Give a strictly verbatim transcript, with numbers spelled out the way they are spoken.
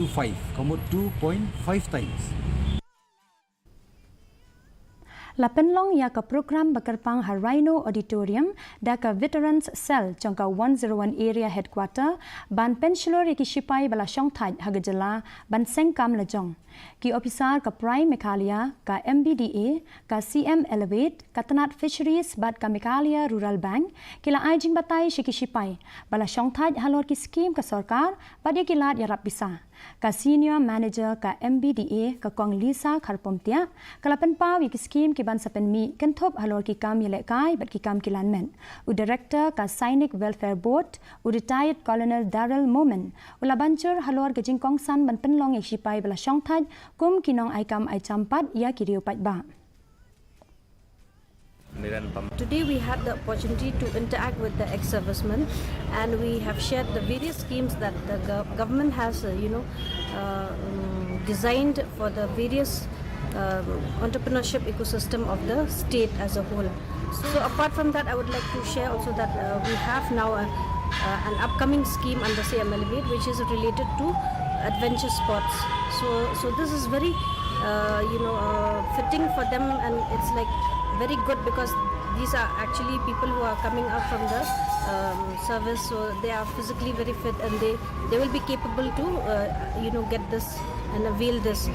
two five, ka mut two point five times. La pynlong ïa ka program ba kyrpang ha Rhino Auditorium da ka Veterans Cell jong ka one zero one Area Headquarter ban pynshlur ïa ki shipai ba la shongthait ha ka jylla ban seng kam la jong. Ki ophisar ka PRIME Meghalaya, ka M B D A, ka C M Elevate, ka tnat Fisheries bad ka Meghalaya Rural Bank ki la ai jingbatai sha ki shipai ba la shongthait halor ki skim ka sorkar bad ïa ki lad ïarap pisa. Ka Senior Manager ka M B D A, ka Kong Lisa Kharpomtiah, ka la pynpaw ïa ki skim ki ban sa pynmih kynthup halor ki kam ïalehkai bad ki kam kilan met. U Director ka Sainik Welfare Board, u Retired Colonel Daryl Momin, u la ban jur halor ka jingkongsan ban pynlong ïa ki shipai ba la shongthait kum ki nongai kam ai jam pat ïa ki riew paidbah. Today we had the opportunity to interact with the ex-servicemen, and we have shared the various schemes that the gov- government has, uh, you know, uh, um, designed for the various um, entrepreneurship ecosystem of the state as a whole. So apart from that, I would like to share also that uh, we have now a, uh, an upcoming scheme under C M Elevate, which is related to adventure sports. So, so this is very, uh, you know, uh, fitting for them, and it's like very good because these are actually people who are coming out from the um, service, so they are physically very fit, and they they will be capable to, uh, you know, get this and avail this.